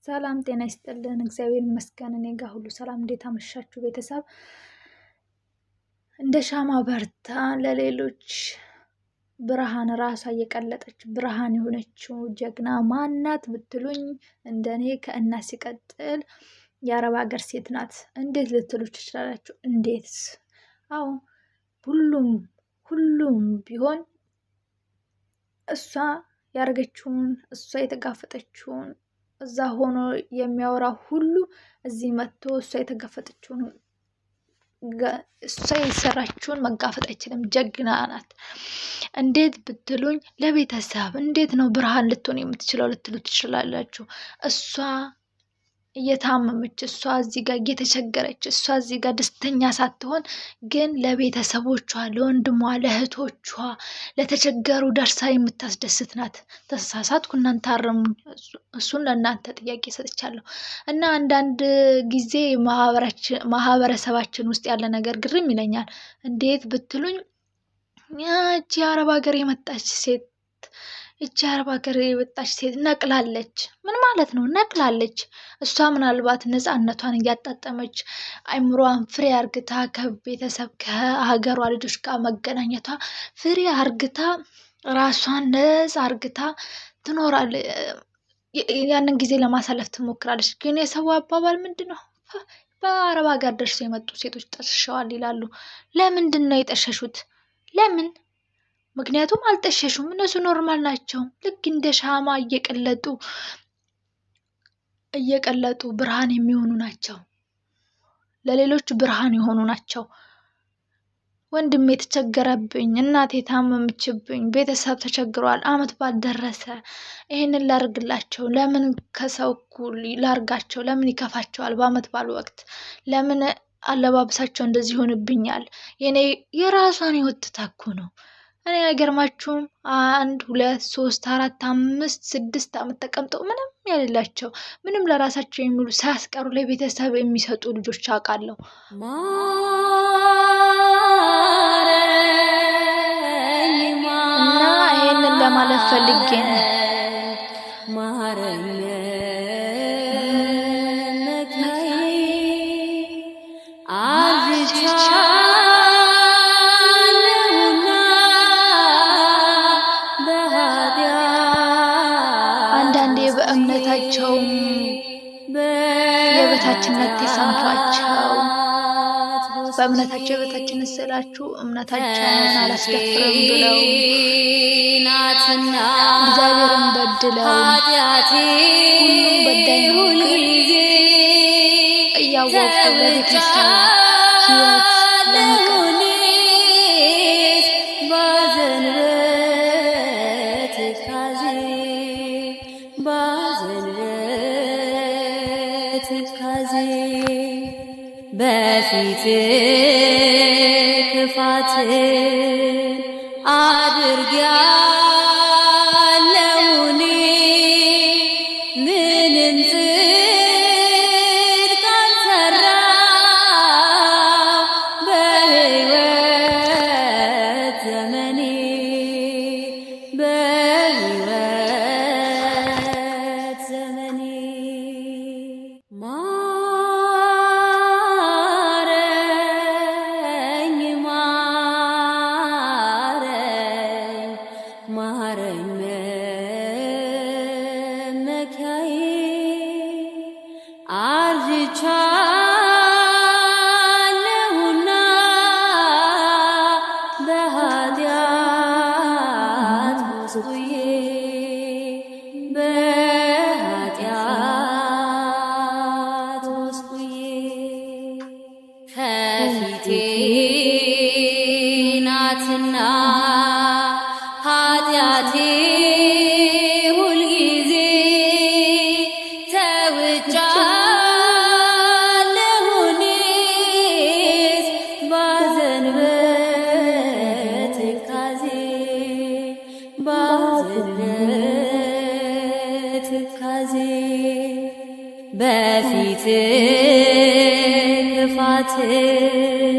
ሰላም ጤና ይስጥልን። እግዚአብሔር ይመስገን እኔ ጋር ሁሉ ሰላም። እንዴት አመሻችሁ ቤተሰብ? እንደ ሻማ በርታ ለሌሎች ብርሃን ራሷ እየቀለጠች ብርሃን የሆነችው ጀግና ማናት ብትሉኝ፣ እንደኔ ከእናት ሲቀጥል የአረብ ሀገር ሴት ናት። እንዴት ልትሉ ትችላላችሁ? እንዴት? አዎ ሁሉም ሁሉም ቢሆን እሷ ያደረገችውን እሷ የተጋፈጠችውን እዛ ሆኖ የሚያወራ ሁሉ እዚህ መጥቶ እሷ የተጋፈጠችውን እሷ የሰራችውን መጋፈጥ አይችልም። ጀግና ናት። እንዴት ብትሉኝ ለቤተሰብ እንዴት ነው ብርሃን ልትሆን የምትችለው ልትሉ ትችላላችሁ። እሷ እየታመመች፣ እሷ እዚህ ጋር እየተቸገረች፣ እሷ እዚህ ጋር ደስተኛ ሳትሆን ግን ለቤተሰቦቿ፣ ለወንድሟ፣ ለእህቶቿ፣ ለተቸገሩ ደርሳ የምታስደስት ናት። ተሳሳትኩ፣ እናንተ አርሙኝ። እሱን ለእናንተ ጥያቄ ሰጥቻለሁ። እና አንዳንድ ጊዜ ማህበረሰባችን ውስጥ ያለ ነገር ግርም ይለኛል። እንዴት ብትሉኝ ያቺ የአረብ ሀገር የመጣች ሴት ይቺ አረብ ሀገር የወጣች ሴት ነቅላለች። ምን ማለት ነው ነቅላለች? እሷ ምናልባት ነፃነቷን እያጣጠመች አይምሯን free አርግታ ከቤተሰብ ከሀገሯ ልጆች ጋር መገናኘቷ free አርግታ ራሷን ነፃ አርግታ ትኖራል። ያንን ጊዜ ለማሳለፍ ትሞክራለች። ግን የሰው አባባል ምንድን ነው? በአረብ ሀገር ደርሰው የመጡ ሴቶች ጠሽሸዋል ይላሉ። ለምንድን ነው የጠሸሹት? ለምን? ምክንያቱም አልጠሸሹም። እነሱ normal ናቸው። ልክ እንደ ሻማ እየቀለጡ እየቀለጡ ብርሃን የሚሆኑ ናቸው። ለሌሎች ብርሃን የሆኑ ናቸው። ወንድሜ የተቸገረብኝ፣ እናቴ ታመምችብኝ፣ ቤተሰብ ተቸግሯል፣ አመት በዓል ደረሰ፣ ይሄንን ላርግላቸው፣ ለምን ከሰው እኩል ላርጋቸው፣ ለምን ይከፋቸዋል? በአመት በዓል ወቅት ለምን አለባበሳቸው እንደዚህ ይሆንብኛል? የኔ የራሷን ህይወት ትታ እኮ ነው። እኔ አይገርማችሁም? 1 2 3 4 5 6 ዓመት ተቀምጠው ምንም የሌላቸው ምንም ለራሳቸው የሚሉ ሳያስቀሩ ለቤተሰብ የሚሰጡ ልጆች አውቃለሁ። እና ይሄንን ለማለት ፈልጌ ነው። አንዳንዴ በእምነታቸው የበታችነት ተሰምቷቸው በእምነታቸው የበታችነት ስላችሁ እምነታቸውን አላስደፍርም ብለው እግዚአብሔርን በድለው ሁሉም በዳይ ነው፣ ግን እያወቁ ለቤተሰብ ህይወት ለመቀጠል በፊት ክፋትን አድርጊያለሁኝ ምንም ጽድቅ አልሰራሁ በሕይወት ዘመኔ በሕይወት ዘመኔ ማረኝ ማረኝ ማረኝ መመኪያዬ አርጅቻለሁና በኃጢአት ጎስቁዬ በኃጢአት ጎስቁዬ ከፊቴ ናትና ኃጢአቴ ሁልጊዜ ተውጫለሁ እኔስ ባዘን በትካዜ ባዘን በትካዜ በፊት ክፋትን